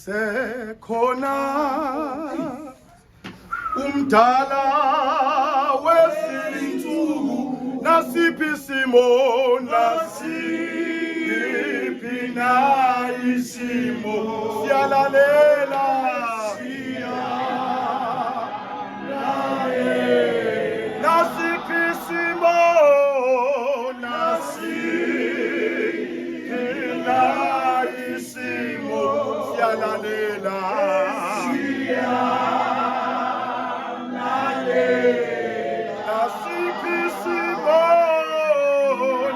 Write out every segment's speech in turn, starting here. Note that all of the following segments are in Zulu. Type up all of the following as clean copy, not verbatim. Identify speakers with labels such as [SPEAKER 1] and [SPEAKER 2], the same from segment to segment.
[SPEAKER 1] Umesekhona umdala wezinsuku nasiphi isimo nasiphi na isimo siyalalela nasiphi isimo nasiphi na isimo siyalalela nasiphi isimo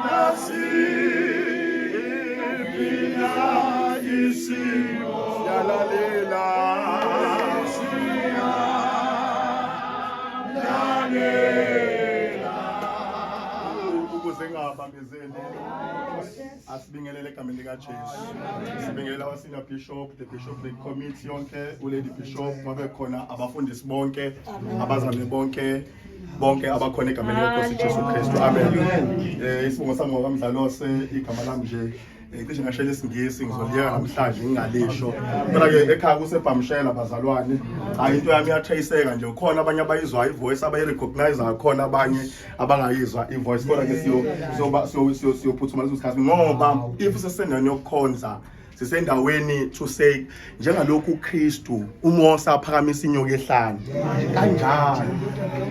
[SPEAKER 1] nasiphi na isimo siyalalela ukuze ngingabambezeli asibingelele egameni likaJesu sibingelela abasenior bishop the bishopric committee yonke ulady bishop babe khona abafundisi bonke abazalwane bonke bonke abakhona egameni lenkosi Jesu Kristu amen eh isibongo sami ngokwamdlalose igama lami nje Eh, cishe ngashela isingisi ngizoliyeka namhlanje ngingalisho kodwa ke ekhaya kusebhamshela bazalwane cha into yami iyatraceka nje ukhona abanye abayizwayo ivoice abayirecognize khona abanye abangayizwa ivoice kodwa ke siyo siyoba siyophuthuma leso sikhathi ngoba if sisendaweni yokukhonza sisendaweni to say njengalokhu uKristu uMose aphakamisa inyoka ehlane kanjalo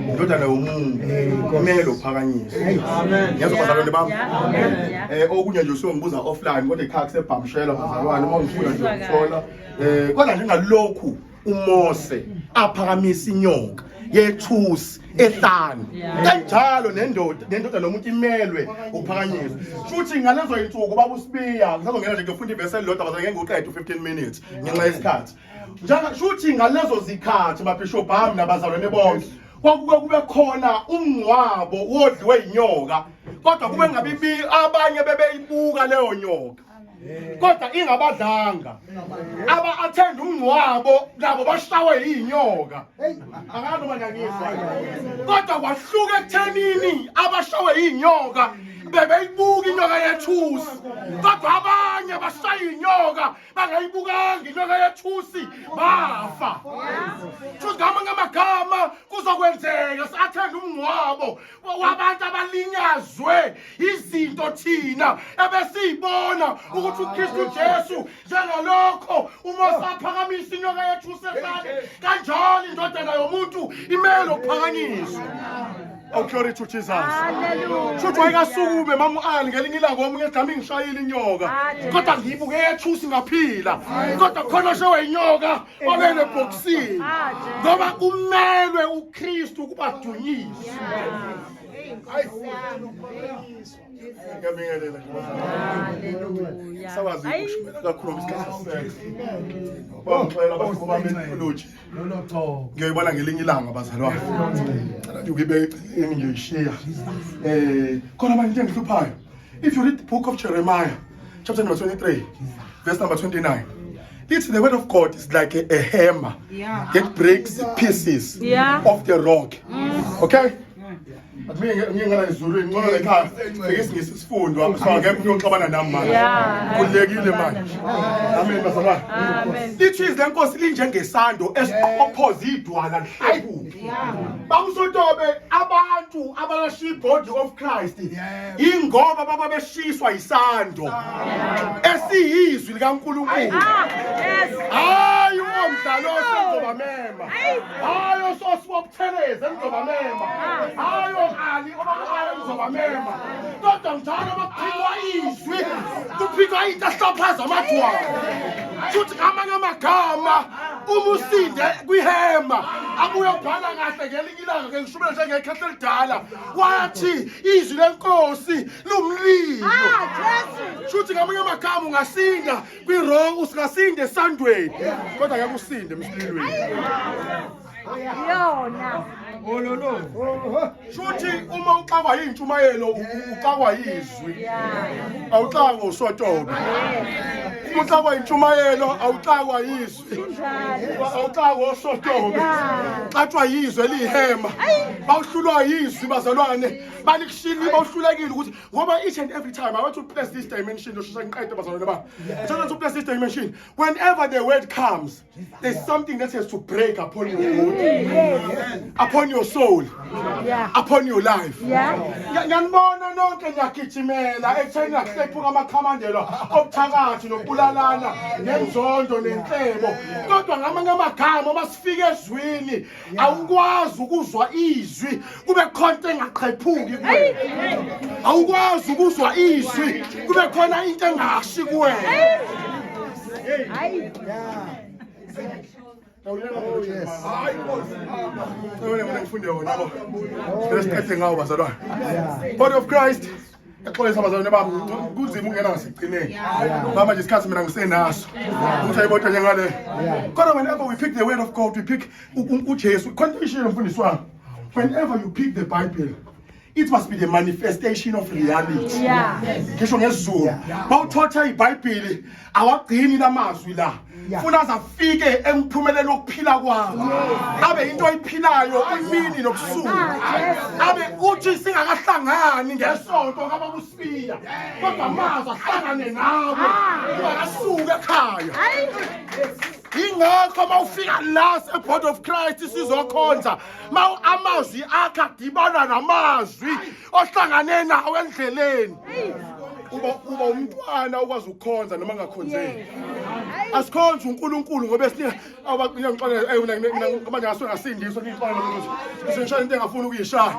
[SPEAKER 1] indodana yomuntu kumele uphakanyiswe amen ngiyazwa bazalwane bami eh okunye nje usuyongibuza offline kodwa ekhaya kusebhamshela bazalwane uma ungifuna nje ukuthola eh kodwa njengalokhu uMose aphakamisa inyoka yethusi ehlane kanjalo nendoda nendoda nomuntu imelwe uphakanyiswa futhi ngalezo insuku baba uSibiya ngisazongena nje ngiyofunda ivesi elilodwa baze ngeke ngiqede u15 minutes ngenxa yesikhathi njalo shuthi ngalezo zikhathi mabishop bami nabazalwane bonke kwakuke kube khona umngcwabo wodliwe inyoka kodwa kube ngabe abanye bebeyibuka leyo nyoka kodwa ingabadlanga aba-athenda umngcwabo nabo bashawe yinyoka angazi noma niyangizwa kodwa kwahluka ekuthenini abashawe yinyoka bebeyibuka inyoka yethusi kodwa abanye bashaya inyoka bangayibukanga inyoka yethusi bafa futhi ngamanye amagama kuzokwenzeka si-athende umngcwabo wabantu abalinyazwe izinto thina ebesiyibona ukuthi uKristu Jesu njengalokho uMose aphakamisa inyoka yethusi ehlane kanjalo indodana yomuntu imele ukuphakanyiswa. Oh glory to Jesus.
[SPEAKER 2] Hallelujah.
[SPEAKER 1] Shuthi wayekasukume mama uAli ngelinye ilanga omunye ethi ngishayile inyoka. Kodwa ngiyibuke yethusi ngaphila. Kodwa khona oshowe inyoka olele ebhokisini. Ngoba kumelwe uKristu ukubadunyiswa. Ngiyabingelela nje
[SPEAKER 2] Hallelujah.
[SPEAKER 1] Sawazi ukushumela kakhulu isikhathi asisekho. Bangixela abahlobo bami etheology. Ngiyoyibona ngelinye ilanga bazalwane. Cela nje ukuyibeka eceleni ngiyoyishiya. Eh khona manje into engihluphayo. If you read the book of Jeremiah chapter number 23 verse number 29 lithi the word of God is like a hammer that breaks the pieces of the rock. Okay? Athi ngingena ezulwini ngcono lekhaya fike isingisi sifundwa so angeke uyoxabana nami manje. Khululekile manje. Amen bazalwane.
[SPEAKER 2] Amen.
[SPEAKER 1] Lithi izwi lenkosi linjengesando esiqophoza idwala lihlebuke. Bakusotobe abantu abalasha ibody of Christ ingoba baba beshiswa isando esiyizwi likaNkulunkulu.
[SPEAKER 2] Ah, yes.
[SPEAKER 1] Hayi umdlalo osengizobamema. Hayi ososiboputhelezi engizobamema. Hayi o-Ali obaba-Ali engizobamema. Kodwa njalo bakuphikwa izwi, kuphikwa into ehlophaza amadwala. Futhi ngamanye amagama uma usinde kwihema abuye ubhala kahle ngelinye ilanga ke ngishumela njengekhehla elidala wathi izwi lenkosi lumlilo.
[SPEAKER 2] Ah, Jesu.
[SPEAKER 1] Shuthi ngamanye amagama ungasinda kwi-wrong usingasinde esandweni kodwa ngeke usinde emsililweni.
[SPEAKER 2] Yona.
[SPEAKER 1] Shuthi uma uxakwa yintshumayelo uxakwa yizwi. Awuxakwa usotobe. Uma uxakwa yintshumayelo awuxakwa yizwi. Awuxakwa osotobe. Xatshwa yizwe eliyihema. Bawuhlulwa yizwi bazalwane. Balikushini bawuhlulekile ukuthi ngoba each and every time I want to press this dimension loshisa ngiqede bazalwane bami. I want to press this dimension. Whenever the word comes, there's something that has to break upon your body, upon your soul, upon your life. Ngiyanibona nonke niyagijimela ekutheni nakuhlephuka amakhamandela obuthakathi nokubulalana nenzondo nenhlebo. Kodwa ngamanye amagama uma sifika ezwini awukwazi ukuzwa izwi kube khona into engaqhephuki kuwena. Awukwazi ukuzwa izwi kube khona into engashi kuwena.
[SPEAKER 2] Hayi.
[SPEAKER 1] Oh yes. Hayi mina ngifunde wona yabo. Sicela siqede ngawo bazalwane. Body of Christ. Yaxolisa bazalwane bami kunzima ukungena ngasekugcineni. Mama nje isikhathi mina ngisenaso. Ukuthi ayibodwa njengale. Kodwa whenever we pick the word of God, we pick uJesu. Khona into ishilo mfundisi wami. Whenever you pick the Bible, it must be the manifestation of reality. Ngisho ngesiZulu. Bawuthotha iBhayibheli awagcini lamazwi la. Funa azafike emphumeleni wokuphila kwakho. Abe into oyiphilayo imini nobusuku. Abe uthi singakahlangani ngesonto kaba kusifiya. Kodwa amazwi ahlangane nawe. Ungakasuki ekhaya. Ingakho mawufika la se-Body of Christ sizokhonza mawu amazwi akhe adibana namazwi ohlangane nawo endleleni. Uba umntwana ukwazi ukukhonza noma angakhonzeki. Asikhonze uNkulunkulu ngoba esinika awubaqina ngixolela mina mina manje ngasuke ngasindiswa ngixolela ukuthi ngishaya into engafuni ukuyishaya.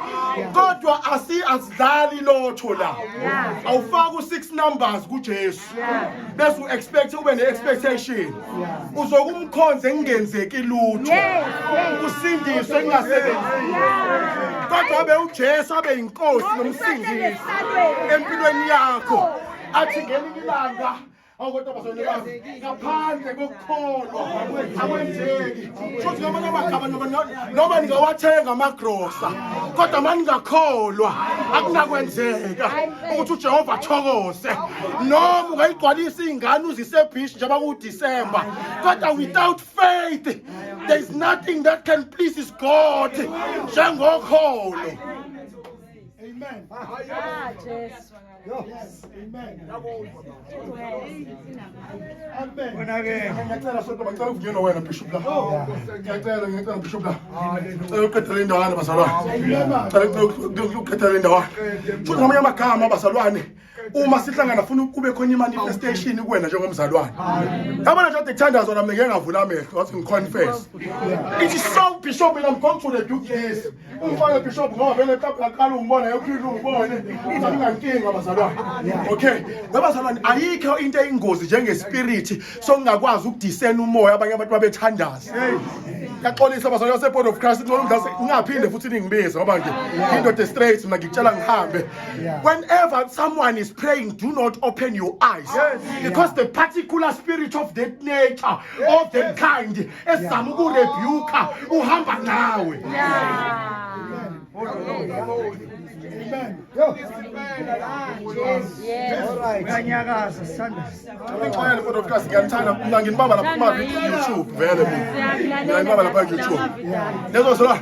[SPEAKER 1] Kodwa asidlali lotho la. Awufaki u6 numbers kuJesu. Bese u-expect ube ne-expectation. Uzokumkhonza engenzeki lutho. Usindiswe engasebenzi. Kodwa abe uJesu abe inkosi nomsindisi empilweni yakho. Athi ngelinye ilanga awukodwa bazalwane bami ngaphandle kokukholwa akwenzeki. Futhi ngamanye amagama noma ningawathenga amagrosa kodwa uma ningakholwa akunakwenzeka ukuthi uJehova athokoze. Noma ungayigcwalisa iy'ngane uzise ebhishi njengoba kuwuDisemba kodwa without faith there is nothing that can please God njengokholo.
[SPEAKER 3] Amen.
[SPEAKER 2] Ah, Jesu.
[SPEAKER 3] Yes. Amen. Amen.
[SPEAKER 4] Wena-ke
[SPEAKER 1] Ngiyacela sonto ngicela ukuvunyelwa wena Bishop la. Ngiyacela Bishop la. Ngicela uqedele indawana bazalwane. Ngicela uqedele indawana. Futhi ngamanye amagama bazalwane uma sihlangana funa kube khona i-manifestation kuwena njengomzalwane. Yabona nje kade kuthandazwa nami ngeke ngavula amehlo wathi ngiconfess. It is so Bishop and I'm going to rebuke this. Ungifake Bishop ngoba vele mhlawumbe ngaqala ungibona yonke into ungibone. Uthi anginankinga bazalwane. Okay. Ngabazalwane ayikho into eyingozi njengespirit sokungakwazi ukudiscern umoya abanye abantu babethandaza. Ngiyaxolisa bazalwane base Body of Christ ngicela umdlase ngingaphinde futhi ningibize ngoba nje indoda straight mina ngikutshela ngihambe. Whenever someone is praying, do not open your eyes. Because the particular spirit of that nature, of that kind, esizama ukurebuka uhamba nawe.
[SPEAKER 3] Amen. Yo.
[SPEAKER 2] Yes.
[SPEAKER 3] All right.
[SPEAKER 4] uyanyakaza sithanda.
[SPEAKER 1] Ngixolele Body of Christ ngiyanithanda mina nginibamba lapha kuma YouTube vele mina. Mina nginibamba lapha ku YouTube. Lezo zona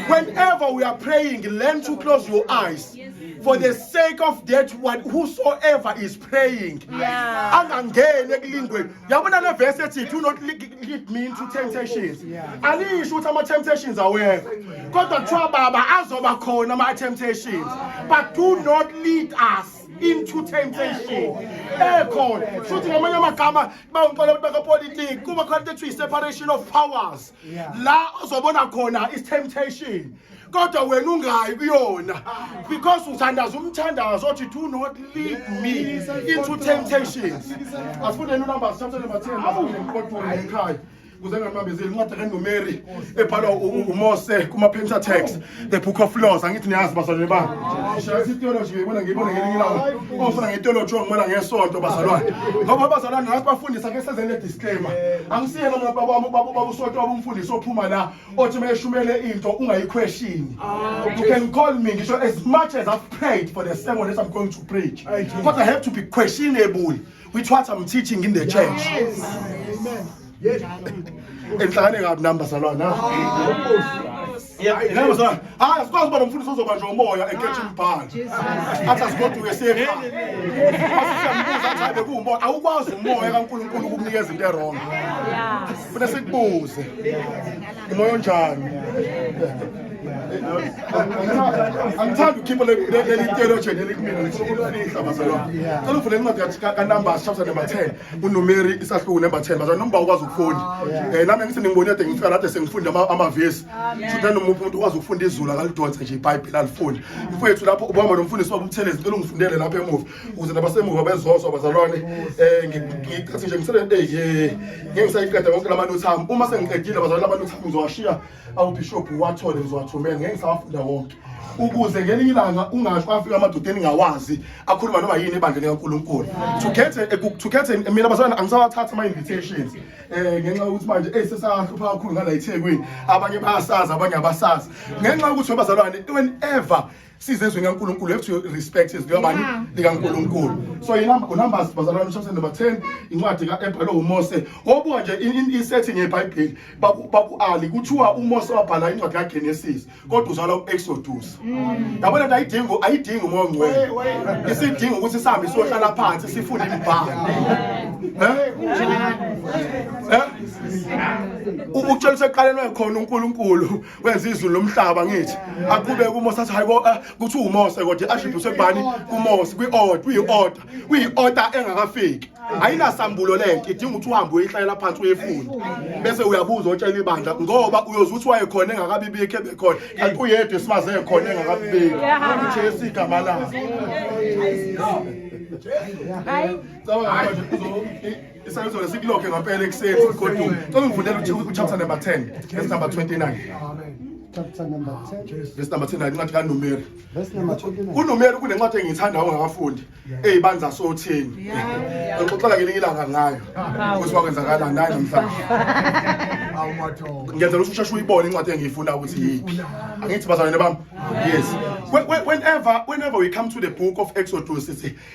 [SPEAKER 1] whenever we are praying, learn to close your eyes. For the sake of that one whosoever is praying. Angangeni ekulingweni. Yabona le verse ethi do not lead me into temptations. Alisho ukuthi ama temptations awekho. Kodwa kuthiwa baba azoba khona ama temptations. But do not lead us into temptation. Ekhona. Futhi ngamanye amagama bawungixolela ukuthi bakapolitiki kuba khona into ethiwa separation of powers. La ozobona khona is temptation. Kodwa wena ungayi kuyona because uthandaza umthandazo othi do not lead me into temptations. Asifundeni uNumbers chapter number 10 ngiqoqule ekhaya. Kuze ngamabizeli incwadi kaNumeri ebhalwa uMose kuma Pentateuch, the book of laws. Angithi niyazi bazalwane bami. Shaya theology ngiyibona ngelinye ilanga. Ofuna ngetheology ongibona ngesonto bazalwane. Ngoba bazalwane nathi bafundisa ke sezene le disclaimer. Angisiyena mina baba wami baba usonto wabumfundisi ophuma la othi mayeshumele into ungayiquestion. You can call me ngisho as much as I've prayed for the sermon that I'm going to preach. But I have to be questionable with what I'm teaching in the church.
[SPEAKER 3] Amen. Yes.
[SPEAKER 1] Enhlangane kabi nami bazalwane. Yebo bazalwane. Hayi asikwazi ukuba nomfundisi ozobanjwa umoya ekhetha umbhalo. Athi asigoduke siye ekhaya. Mase siyambuza athi hayi bekuwumoya. Awukwazi umoya kaNkulunkulu ukukunikeza into e-wrong. Funa sikubuze. Umoya onjani? Angithandi ukukhipha leli theology elikumina ngifuna ukulifihla bazalwane. Cela uvule incwadi kaNumbers chapter number 10. uNumeri isahluko number 10 bazalwane noma ukwazi ukufunda. Nami ngithi ngibone kade ngifika lapho sengifunda amavesi. Futhi noma umuntu ukwazi ukufunda izulu akalidonse nje iBhayibheli alifunde. Mfowethu lapho ubamba nomfundisi wabo uMthelezi ngicela ungifundele lapha emuva ukuze nabasemuva bezozwa bazalwane. Ngicathi nje ngisele ngeke ngisayiqeda wonke lamanothi ami. Uma sengiqedile bazalwane lamanothi ami ngizowashiya awubishop wathole ngizowathumela ngeke ngisawafunda wonke ukuze ngelinye ilanga ungasho afika amadodeni ngawazi akhuluma noma yini ebandleni kaNkulunkulu to get a, mina bazalwane angisawathatha ama invitations ngenxa yokuthi manje sesahlupha kakhulu ngala eThekwini abanye bayasazi abanye abasazi ngenxa yokuthi bazalwane whenever size ezweni kaNkulunkulu you have to respect izwi likabani likaNkulunkulu. So uNumbers bazalwane chapter number 10 incwadi kaebhalwe uMose obuka nje i-setting yeBhayibheli babu Ali kuthiwa uMose wabhala incwadi kaGenesis kodwa uzalwa uExodus. Yabona nto ayidingi umoya ongcwele, isidinga ukuthi sihambe siyohlala phansi sifunde imibhalo. Ukutshela usekuqaleni wayekhona uNkulunkulu wenza izulu lomhlaba ngithi aqhubeke uMose athi hayibo kuthi uMose kodwa i-attribute ekubani kuMose kwi-order kuyi-order kuyi-order engakafiki ayinasambulo lento idinga ukuthi uhambe uyihlalela phansi uyefunda bese uyabuza otshela ibandla ngoba uyoze uthi wayekhona engakabibikho ebekhona kanti uyedwa esimaze ekhona engakabibikho uJesu igama lakhe. Cabanga manje isayizolo sikulokhe ngampela ekuseni sigoduke. Cela ungifundele uchapter number 10 verse number 29.
[SPEAKER 3] Chapter number 10.
[SPEAKER 1] Verse number 10 incwadi kaNumeri.
[SPEAKER 3] Verse number 29.
[SPEAKER 1] KuNumeri kunencwadi engiyithandayo ongakafundi eyibanza sothini. Ngixoxela ngelinye ilanga ngayo ukuthi wakwenzakalani naye namhlanje. Ngiyenzela ukuthi usheshe uyibone incwadi engiyifuna ukuthi yiphi. Angithi bazalwane bami. Yes. Whenever we come to the book of Exodus,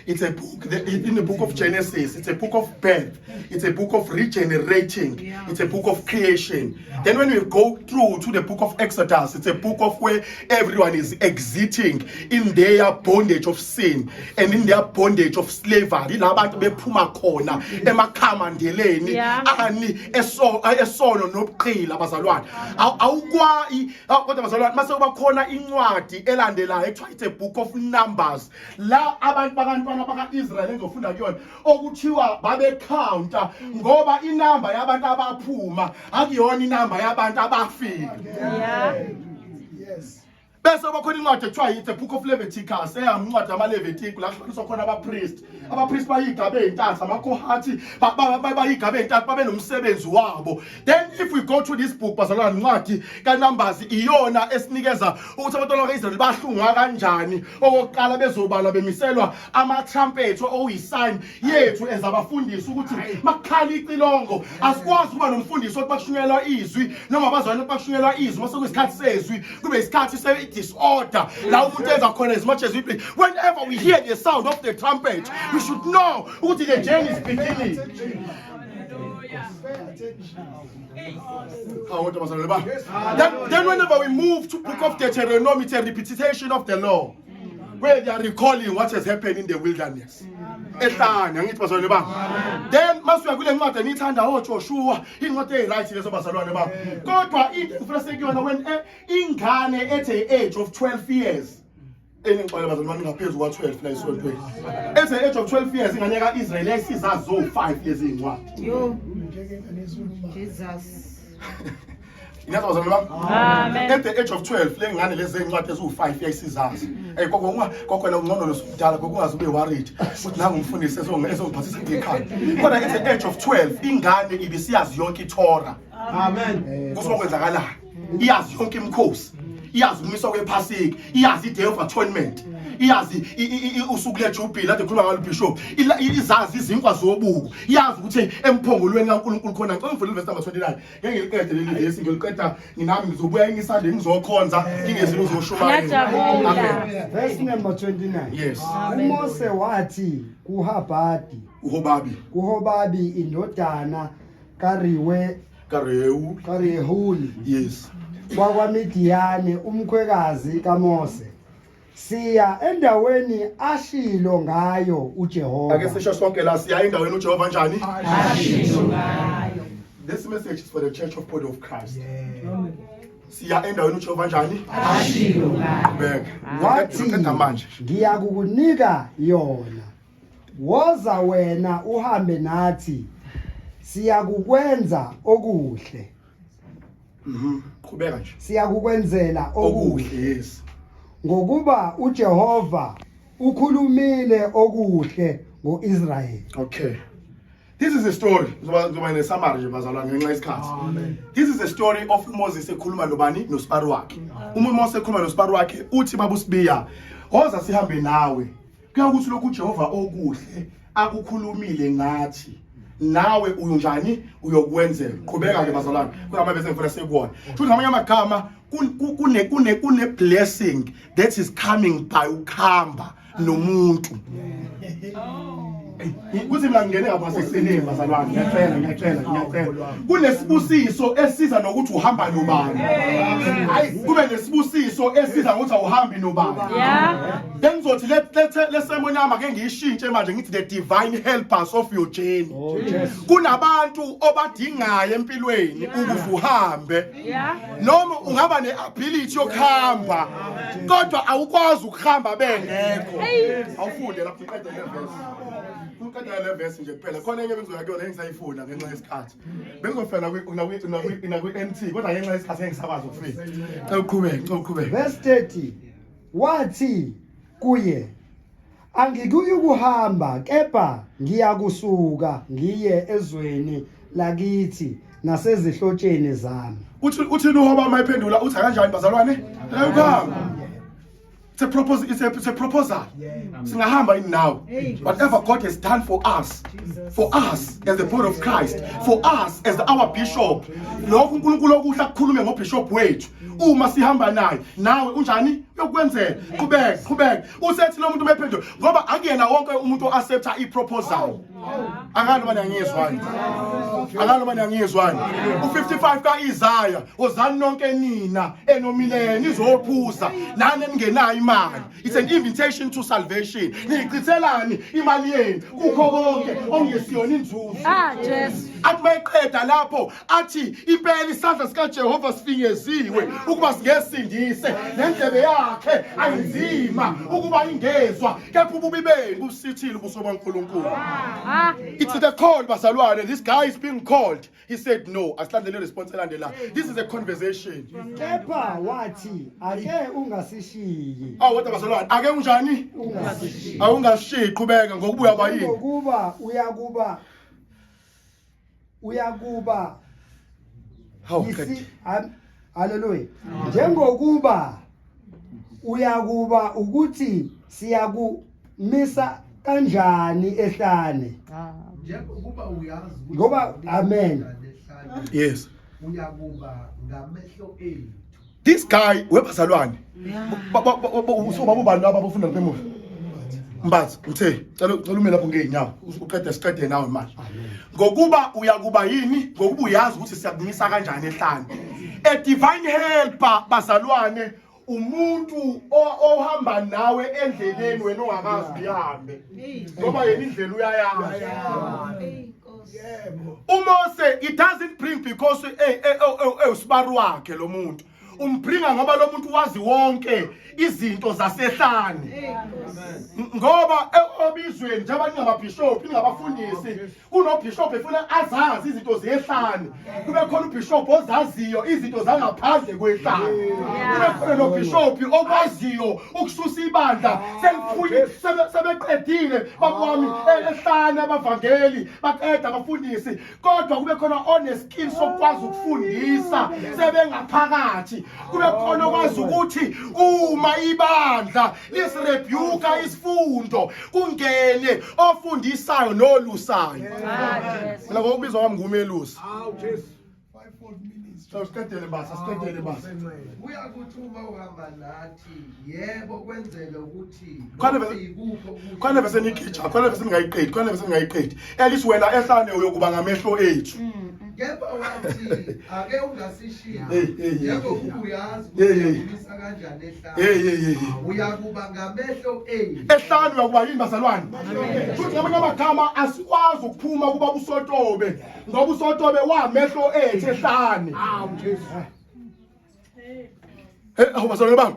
[SPEAKER 1] it's a book, in the book of Genesis, it's a book of birth, it's a book of regenerating, it's a book of creation. Then when we go through to the book of Exodus, it's a book of where everyone is exiting in their bondage of sin and in their bondage of slavery. La bantu bephuma khona emakhamandeleni ani esono nobuqhila bazalwane. Awukwayi kodwa bazalwane mase kuba khona incwadi elandelayo ekuthiwa it's a book of Numbers. La abantu bakantwana baka-Israyeli engizofunda kuyona okuthiwa babekhawunta ngoba inamba yabantu abaphuma akuyona inamba yabantu abafika.
[SPEAKER 3] Yes.
[SPEAKER 1] Bese kuba khona incwadi ekuthiwa yi-the book of Leviticus eyamncwadi yamaLevitiku la kuhlukaniswa khona abapriest. Abapriest bayigaba ey'ntathu, amaKohathi bayigaba ey'ntathu babe nomsebenzi wabo. Then if we go to this book bazalwane incwadi kaNumbers iyona esinikeza ukuthi abantwana baka-Israyeli bahlungwa kanjani okokuqala bezobalwa bemiselwa ama-trumpet okuyi-sign yethu as abafundisi ukuthi makukhala icilongo asikwazi ukuba nomfundisi othi bakushunyelwa izwi noma abazalwane othi bakushunyelwa izwi mase kuyisikhathi sezwi kube isikhathi se-disorder la umuntu enza khona as much as we please. Whenever we hear the sound of the trumpet we should know ukuthi the journey is beginning.
[SPEAKER 3] Pay attention.
[SPEAKER 1] Then whenever we move to book of Deuteronomy, it's a repetition of the law where they are recalling what has happened in the wilderness. Ehlane angithi bazalwane bami. Then masuya kule ncwadi eniyithanda oJoshua, incwadi eyi-right lezo bazalwane bami. Kodwa into engifuna sekuyona when ingane at the age of 12 years eningixolela bazalwane ngaphezu kwa-12 la esontweni. At the age of 12 years ingane ka-Israel yayisizazi zo-5 lezi iy'ncwadi.
[SPEAKER 2] Jesus.
[SPEAKER 1] Inyazi bazalwane bami?
[SPEAKER 2] Amen.
[SPEAKER 1] At the age of 12 le ngane lezi ncwadi eziwu-5 yayisizazi. Gogo gogo wena ungcono nosumdala gogo ungaze ube worried ukuthi nangu umfundisi ezongiphathisa ngekhanda. Kodwa at the age of 12 ingane ibisiyazi yonke iTorah.
[SPEAKER 3] Amen.
[SPEAKER 1] Kuzokwenzakalani? Iyazi yonke imikhosi. Iyazi ukumiswa kwephasika, iyazi i-Day of Atonement. Iyazi usuku leJubilee ade khuluma ngalo bishop. Izazi izinkwa zobuku. Iyazi ukuthi emphongolweni kaNkulunkulu khona. Ngicela ngifundele verse number 29. Ngeke ngiliqede leli verse, ngiliqeda nginami ngizobuya ngisande ngizokhonza ngingezile uzoshumayela.
[SPEAKER 2] Ngiyajabula.
[SPEAKER 1] Amen.
[SPEAKER 3] Verse number 29.
[SPEAKER 1] Yes.
[SPEAKER 3] UMose wathi kuHabadi,
[SPEAKER 1] Uhobabi
[SPEAKER 3] kuHobabi indodana kaRiwe
[SPEAKER 1] kaRehu.
[SPEAKER 3] kaRehuli
[SPEAKER 1] Yes.
[SPEAKER 3] wakwaMidiyane umkhwekazi kaMose. Siya endaweni ashilo ngayo
[SPEAKER 1] Ake
[SPEAKER 3] uJehova.
[SPEAKER 1] sisho sonke la, siya endaweni uJehova njani? This message is for the Church of Body of Christ. Siya endaweni uJehova njani? Bheka.
[SPEAKER 3] Wathi
[SPEAKER 1] Ngiqeda manje.
[SPEAKER 3] ngiyakukunika yona. Woza wena uhambe nathi. Siyakukwenza okuhle.
[SPEAKER 1] Qhubeka nje.
[SPEAKER 3] Siyakukwenzela okuhle.
[SPEAKER 1] Okuhle, yes.
[SPEAKER 3] Ngokuba uJehova ukhulumile okuhle ngoIsrayeli.
[SPEAKER 1] Okay. This is a story. Ngizoba ne summary nje bazalwane ngenxa yesikhathi. This is a story of Moses ekhuluma nobani? Nosipari wakhe. Uma uMoses ekhuluma nosipari wakhe uthi, baba uSibiya, woza sihambe nawe. Kuyakuthi lokhu uJehova okuhle akukhulumile ngathi nawe uyunjani uyokwenzela. Qhubeka ke bazalwane. Kunama bese ngifuna sekuwona. Futhi ngamanye amagama kune blessing that is coming by ukhamba nomuntu. Kuthi mina ngingene ngapha sekuseni bazalwane, ngiyacela, ngiyacela, ngiyacela. Kunesibusiso esiza nokuthi uhamba nobani. Hayi, kube nesibusiso esiza ngokuthi awuhambi nobani. Then ngizothi le sermon yami ake ngiyishintshe manje, ngithi the divine helpers of your journey.
[SPEAKER 3] Oh Jesu.
[SPEAKER 1] Kunabantu obadingayo empilweni ukuze uhambe. Noma ungaba neability yokuhamba, kodwa awukwazi ukuhamba bengekho. Awufunde lapho uqede le verse. Uqede le verse nje kuphela. Khona enye bengizoya kuyona engisayifunda ngenxa yesikhathi. Bengizofela kwi NT, kodwa ngenxa yesikhathi ngeke ngisakwazi ukufika. Cela uqhubeke, cela uqhubeke.
[SPEAKER 3] Verse 30 wathi kuye, angikuyukuhamba, kepha ngiyakusuka ngiye ezweni lakithi nasezihlotsheni zami.
[SPEAKER 1] Uthi uHoba mayiphendula uthi kanjani bazalwane? Ayukhamba. It's a proposal, it's a proposal. Singahamba in now. Whatever God has done for us, for us as the body of Christ, for us as our bishop. Lokhu uNkulunkulu okuhle akukhulume ngobishop wethu. Uma sihamba naye, nawe unjani? Uyokwenzela. Qhubeka, qhubeka. Usethi lo muntu mephendula ngoba akuyena wonke umuntu oaccepta iproposal. Akalo bani angiyezwani. Akalo bani angiyezwani. U55 kaIsaiah, ozani nonke nina enomileyo nizophuza nani eningenayo imali. It's an invitation to salvation. Niyichithelani imali yenu kukho konke ongesiyona inzuzo.
[SPEAKER 2] Ah, Jesu.
[SPEAKER 1] Athi mayiqeda lapho athi impela isandla sikaJehova sifinyeziwe ukuba singesindise, nendlebe yakhe ayinzima ukuba ingezwa, kepha ububi benu busithile ubuso baNkulunkulu.
[SPEAKER 2] Ah.
[SPEAKER 1] It's the call bazalwane. This guy is being called. He said no. Asilandele response elandela. This is a conversation.
[SPEAKER 3] Kepha wathi, ake ungasishiyi.
[SPEAKER 1] Awu kodwa bazalwane, ake unjani?
[SPEAKER 3] Ungasishiyi.
[SPEAKER 1] Awungashiyi, qhubeka ngokubuya bayini.
[SPEAKER 3] Ngokuba uyakuba
[SPEAKER 1] Hawu
[SPEAKER 3] haleluya, njengokuba uyakuba ukuthi siyakumisa kanjani ehlane.
[SPEAKER 4] Njengokuba uyazi ukuthi
[SPEAKER 3] Ngoba- amen.
[SPEAKER 4] ehlane, uyakuba ngamehlo ethu.
[SPEAKER 1] This guy webazalwane. Usobaba ubani laba abafunda lapha emuva? Mbathi, uthe cela ume lapho ngeenyawo. Uqede siqede nawe manje. Ngokuba uyakuba yini? Ngokuba uyazi ukuthi siyakumisa kanjani ehlane. A divine helper bazalwane, umuntu ohamba nawe endleleni wena ongakazi uhambe. Ngoba yena indlela uyayazi. UMose, it doesn't bring because eh eh oh, oh, usibari wakhe lo muntu. Umbringa ngoba lo muntu wazi wonke izinto zasehlane. Ngoba obizweni njengoba ningababhishophi, ningabafundisi, kunobhishophi efuna azazi izinto zehlane, kube khona ubhishophi ozaziyo izinto zangaphandle kwehlane, kube khona nobhishophi okwaziyo ukususa ibandla seliphunye sebeqedile baba wami ehlane abavangeli baqeda abafundisi, kodwa kube khona oneskill sokwazi ukufundisa sebengaphakathi, kube khona okwazi ukuthi uma ibandla lisirebuka isifundo kungene ofundisayo nolusayo. Mina ngokubizwa kwami ngumelusi.
[SPEAKER 4] Awu Jesu. Fivefold ministry.
[SPEAKER 1] Siqedele basa, siqedele basa.
[SPEAKER 4] Kuyakuthi uma uhamba nathi, yebo, kwenzeke ukuthi
[SPEAKER 1] Khona
[SPEAKER 4] noma yikuphi okuhle.
[SPEAKER 1] Khona bese nikhitsha, khona bese ningayiqedi, khona bese ningayiqedi. Elithi wena ehlane uyokuba ngamehlo ethu.
[SPEAKER 4] Kepha wathi, ake ungasishiyi,
[SPEAKER 1] Hey, hey, hey.
[SPEAKER 4] njengokuba uyazi
[SPEAKER 1] Hey, hey.
[SPEAKER 4] ukuthi kanjani ehlane.
[SPEAKER 1] Hey, hey, hey, hey.
[SPEAKER 4] Uyakuba ngamehlo ethu.
[SPEAKER 1] Ehlane uyakuba yini, bazalwane? Futhi ngamanye amagama asikwazi ukuphuma kuba uSotobe, ngoba uSotobe wamehlo ethu ehlane.
[SPEAKER 4] Awu Jesu.
[SPEAKER 1] Hey, awu bazalwane bami.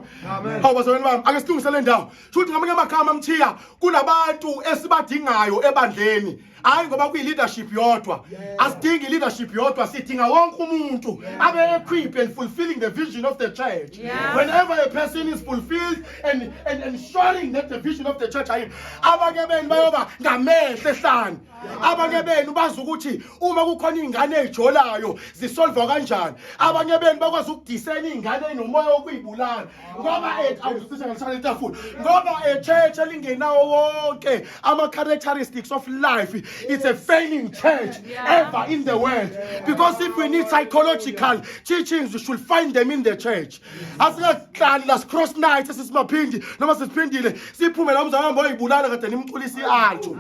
[SPEAKER 1] Awu bazalwane bami, ake silungise le ndawo. Shuthi ngamanye amagama, Mthiya, kunabantu esibadingayo ebandleni. Hayi ngoba kuyi leadership yodwa. Asidingi leadership yodwa, sidinga wonke umuntu abe equipped and fulfilling the vision of the church. Whenever a person is fulfilled and ensuring that the vision of the church ayi, abanye benu bayoba ngamehlo ehlane. Abanye benu bazi ukuthi uma kukhona izingane ezijolayo zisolva kanjani. Abanye benu bakwazi ukudiscern izingane ezinomoya wokuyibulala, ngoba awusisha ngishala itafula, ngoba a church elingenawo wonke ama characteristics of life, it's a failing church ever in the world, because if we need psychological teachings, we should find them in the church. Asingahlali la cross night sesimaphindi noma sesiphindile siphume la umzalwane boyibulala kade nimculisa i-alto,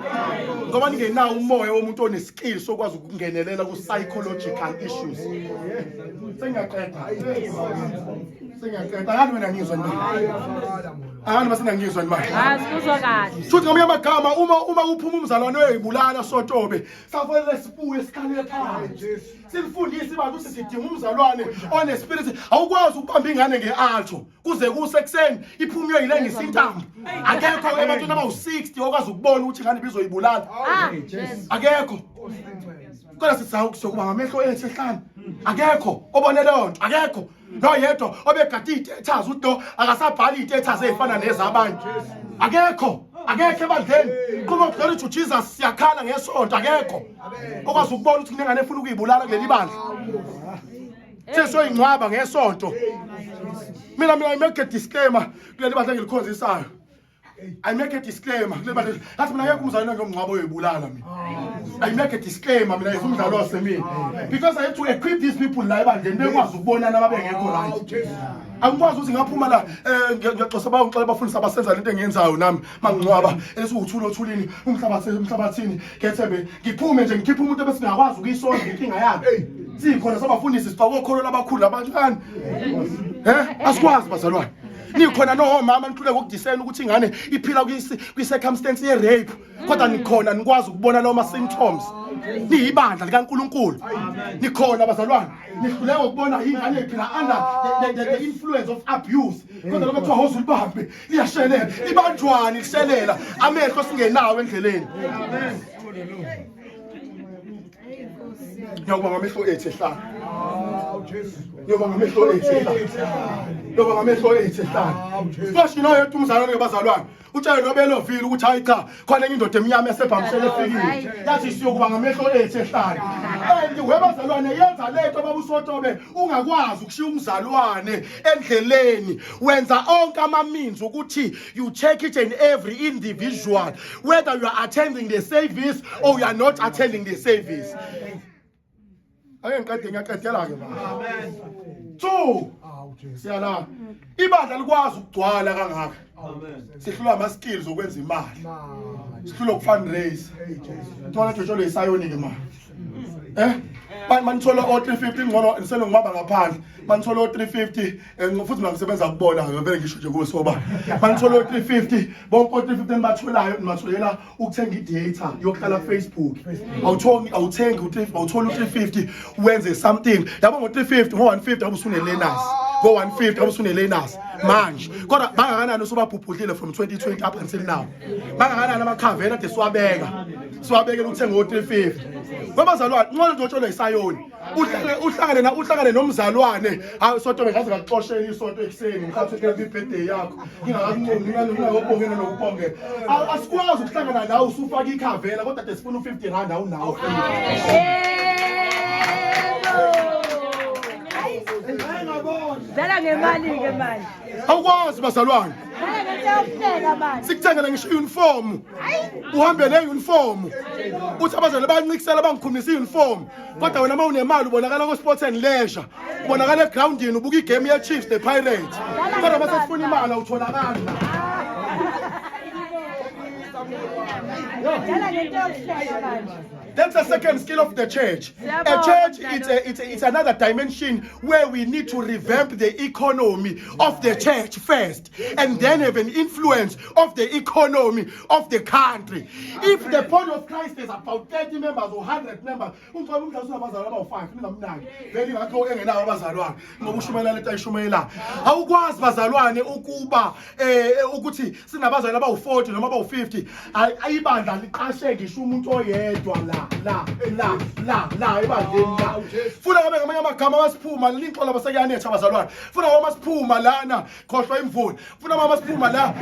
[SPEAKER 1] ngoba ningenawo umoya womuntu oneskill sokwazi ukungenelela ku-psychological issues. Sengiyaqeda, sengiyaqeda. Akani wena ngizwa nje, akani base ngizwa nje manje.
[SPEAKER 2] Asikuzwa kahle.
[SPEAKER 1] Futhi ngamanye amagama uma kuphuma umzalwane oyoyibulala, Sotobe, safanele sibuye sikhale phansi silifundise ibandla ukuthi sidinga umzalwane onespirit. Awukwazi ukubamba ingane nge-alto kuze kuse ekuseni iphume uyoyilengisa intambo. Akekho ebantwini abawu-60 okwazi ukubona ukuthi ingane ibizoyibulala.
[SPEAKER 2] Ah, Jesu.
[SPEAKER 1] Akekho. Kodwa sithi hawu, sizokuba ngamehlo ethu ehlane. Akekho obone leyo nto, akekho noyedwa obegade iy'status ukuthi no akasabhali iy'status ey'fana nezabanye. Akekho, akekho ebandleni. Qhuba, glory to Jesus, siyakhala ngesonto. Akekho okwazi ukubona ukuthi kunengane efuna ukuyibulala kuleli bandla sesiyoyingcwaba ngesonto. Mina I make a disclaimer kuleli bandla engilikhonzisayo. I make a disclaimer kuleli bandla, ngathi mina akekho umzalwane ngomngcwabo oyoyibulala. Mina I make a disclaimer, mina as umdlalo wasemini, because I have to equip these people la ebandleni bekwazi ukubonana ababengekho right. Angikwazi ukuthi ngaphuma la ngiyaxosa bangixela abafundisi abasenza lento engiyenzayo nami mangingcwaba esiwuthula othulini umhlabathi emhlabathini ngethembe ngiphume nje ngikhiphe umuntu ebesingakwazi ukuyisonda inkinga yakhe. Sikhona sabafundisi sifake okholo labakhulu labancane, asikwazi bazalwane. Nikhona nomama nihluleka ukudiscern ukuthi ingane iphila kwi-circumstance ye-rape, kodwa nikhona nikwazi ukubona lawo ma-symptoms. Niyibandla likaNkulunkulu, nikhona bazalwane, nihluleka ukubona ingane iphila under the influence of abuse, kodwa lokho kuthiwa hoze ulibambe liyashelela. Libanjwani lishelela amehlo singenawo endleleni? Ngiyokuba ngamehlo ethu ehlane, ngiyoba ngamehlo ethu ehlane, ngiyoba ngamehlo ethu ehlane. Fashion oyedwa umzalwane ngebazalwane utshele nobelovile ukuthi hayi cha, khona enye indoda emnyama esebhamshele efikile yathi siyokuba ngamehlo ethu ehlane. And webazalwane, yenza lento baba uSotobe, ungakwazi ukushiya umzalwane endleleni. Wenza onke ama-means ukuthi you check each and every individual, whether you are attending the service or you are not attending the service. Ake ngiqede, ngiyaqedela-ke manje. Two, siyala ibandla likwazi ukugcwala kangaka, sihlulwa ama-skills okwenza imali, sihlulwa ukufundraise. Thola jotsholo yisayoni-ke manje manithola o-350 ngcono nisenongibamba ngaphandle. Manithola o-350 futhi mina ngisebenza kubona vele, ngisho nje kuwe soba manithola o-350, bonke o-350 enibatholayo nibatholela ukuthenga i-data yokuhlala ku-Facebook. Awuthengi, awuthengi u-3, awutholi u-350 wenze something yabo ngo-350, ngo-150 abe usune-learners. Ngo-150 ngoba usune-learners manje, kodwa bangakanani usubabhubhudlile from 2020 up until now? Bangakanani amakhavela ade siwabeka, siwabekela ukuthenga ngo-350? Webazalwane, ncono nje otshelwe isayoni, uhlangane uhlangane na uhlangane nomzalwane. Hayi, sonto bengaze ngakuxoshela isonto ekuseni ngikhathi ufika kwi-birthday yakho, ngingakakuncomi, ngingakubongela nokubongela. Asikwazi ukuhlangana nawe usufaka ikhavela, kodwa de sifuna u-50 rand, awunawo.
[SPEAKER 2] Dlala ngemali-ke manje.
[SPEAKER 1] Awukwazi bazalwane.
[SPEAKER 2] Dlala ngento yokuhleka manje.
[SPEAKER 1] Sikuthengele ngisho i-uniform, uhambe ne-uniform, uthi abazali bayancikisela, bangikhumisa i-uniform, kodwa wena uma unemali ubonakala ko-Sports and Leisure, ubonakala egrawundini ubuka igame ye-Chiefs ne-Pirates, kodwa uma sesifuna imali awutholakali.
[SPEAKER 2] Dlala ngento yokuhleka manje.
[SPEAKER 1] That's the second skill of the church. A church, it's another dimension where we need to revamp the economy of the church first and then have an influence of the economy of the country. If the body of Christ is about 30 members or 100 members, umfana umdlalo unabazalwane abawu-5, ningamnaki. Vele ingakho engenawo abazalwane ngoba ushumayela lento ayishumayela. Awukwazi bazalwane ukuba ukuthi sinabazalwane abawu-40 noma abawu-50, ayibandla liqashe ngisho umuntu oyedwa la la la la la ebandleni la. Funa ngabe ngamanye amagama masiphuma linxola basekuyanetha bazalwane. Funa ngoba masiphuma lana, khohlwa imvula. Funa mama masiphuma la,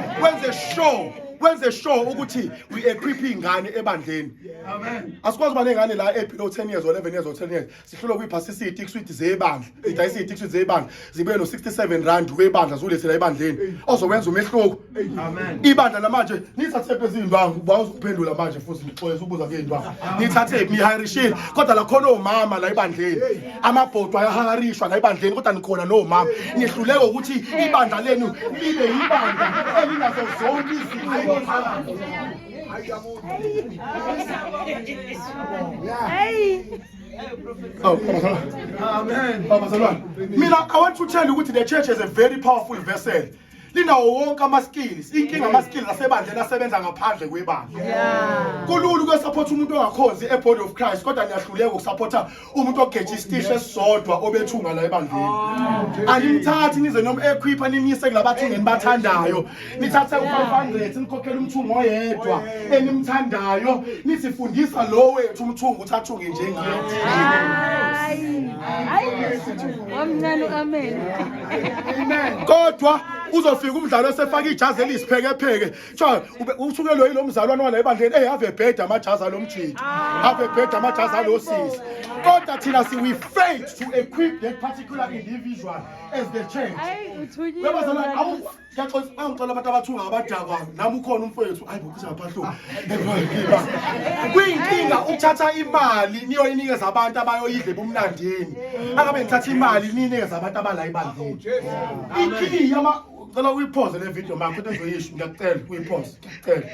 [SPEAKER 1] wenze sure ukuthi we equip ingane ebandleni.
[SPEAKER 4] Amen.
[SPEAKER 1] Asikwazi uba ney'ngane la e-below 10 years or 11 years or 10 years, sihlulwe kuyiphasisa iy'tikiswidi zebandla, idayisa iy'tikiswidi zebandla, zibuye no-67 rand webandla, ziwulethela ebandleni ozokwenza umehluko.
[SPEAKER 4] Amen.
[SPEAKER 1] Ibandla lamanje nithathe ezindwangu, bawuzokuphendula manje futhi ngixolisa ukubuza ngey'ndwangu. Nithathe nihayirishile, kodwa la khona omama la ebandleni, amabhodwa ayaharishwa la ebandleni, kodwa nikhona nomama, nihluleka ukuthi ibandla lenu libe ibandla elinazo zonke izinto phakathi.
[SPEAKER 2] Hey.
[SPEAKER 1] Oh, bazalwane.
[SPEAKER 4] Amen.
[SPEAKER 1] Oh, bazalwane. Mina I want to tell you ukuthi the church is a very powerful vessel. Linawo wonke ama-skills. Inkinga ama-skills asebandleni asebenza ngaphandle kwebandla. Kulula ukusupport umuntu ongakhonzi e-body of Christ, kodwa niyahluleka ukusupporta umuntu ogeja isitishi esisodwa obethunga la ebandleni. Animthathi nize noma equipha nimyise kulabathunga enibathandayo. Nithathe u-500 nikhokhele umthungo oyedwa enimthandayo, nithi fundisa lo wethu umthungo ukuthi athunge njengathi.
[SPEAKER 2] Hayi. Hayi. Wamncane u-amen.
[SPEAKER 1] Kodwa uzofika umdlalo osefaka ijazi eliyisiphekepheke, kuthiwa uthukelwe yilo mzalwane wala ebandleni. Ey, ave ebheda amajazi alomjidi, ave ebheda amajazi alosisi, kodwa thina we failed to equip that particular individual as the church.
[SPEAKER 2] Hayi, uthunyiwe.
[SPEAKER 1] Yabazalwane, awu, ngiyaxolisa, bayangixola abantu abathunga abadakwa. Nami ukhona umfowethu, hayi bo, kuthi ngaphahlula. Kuyinkinga ukuthatha imali niyoyinikeza abantu abayoyidla ebumnandini. Angabe ngithatha imali niyinikeza abantu abala ebandleni. Ikey yama, cela uyipause le video makho, into engizoyisho, ngiyakucela uyipause, ngiyacela.